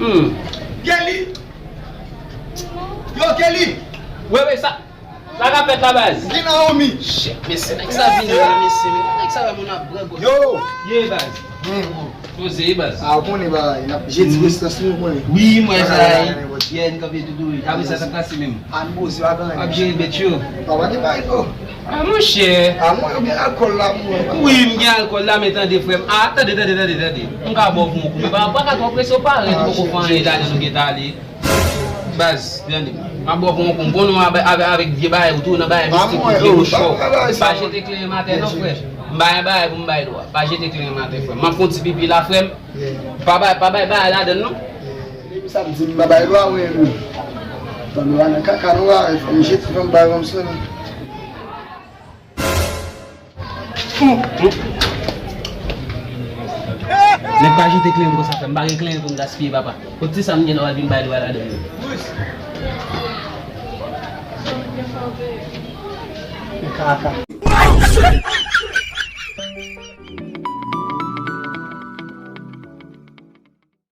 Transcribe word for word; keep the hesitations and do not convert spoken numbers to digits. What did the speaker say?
Hmm. Kelly! Yo, Kelly! Wi, wi, sa, sa k ap fèt la, baz? Gen Naomi! Shit, mesye, nèg sa vini la, mesye, men nèg sa ba moun ap pran gòch. Yo! Ye, baz. Poze, baz. Ah, ou konnen bagay, n ap jedi prestans nou, ou konnen. Wi, mwen sa, yè, n kanpe toutou, wi. Apre sa, sa pase menm. An poze, pa gen anyen. Ap jere bèt yo. Pa, pa gen bagay, oh. Ah, monchè. Ah, mwen, ou gen alkòl la, mwen. Wi, m gen alkòl la, men tande, frè m. Ah, tande, tande, tande, tande. M ka ba w pou yon kou, men pa, pa ka twò prese, w parèt, ou poko fè anyen, talè nou gentan ale. Baz, tande. M ap ba w pou yon kou, m konnen w avè-, avè-, avèk vye bagay, ou tou nan bagay mistik, ou vye bouch fò. Pa jete kle an atè, non, frè. M pa gen bagay pou m bay dwa. Pa jete kle an atè, frè m. M ap fè yon ti pipi la, frè m. Pa bay, pa bay bagay ladann, non. Depi sa m di m pa bay dwa, wi, wi. Tann dwa nan kaka, nou la, fò m jete, fò m bay, fò m sonnen. Nèg pa jete kle an konsa, frè m. M pa gen kle an pou m gaspiye, papa. Kot ti sa m gen dwa vin bay dwa ladann, wi. Kaka.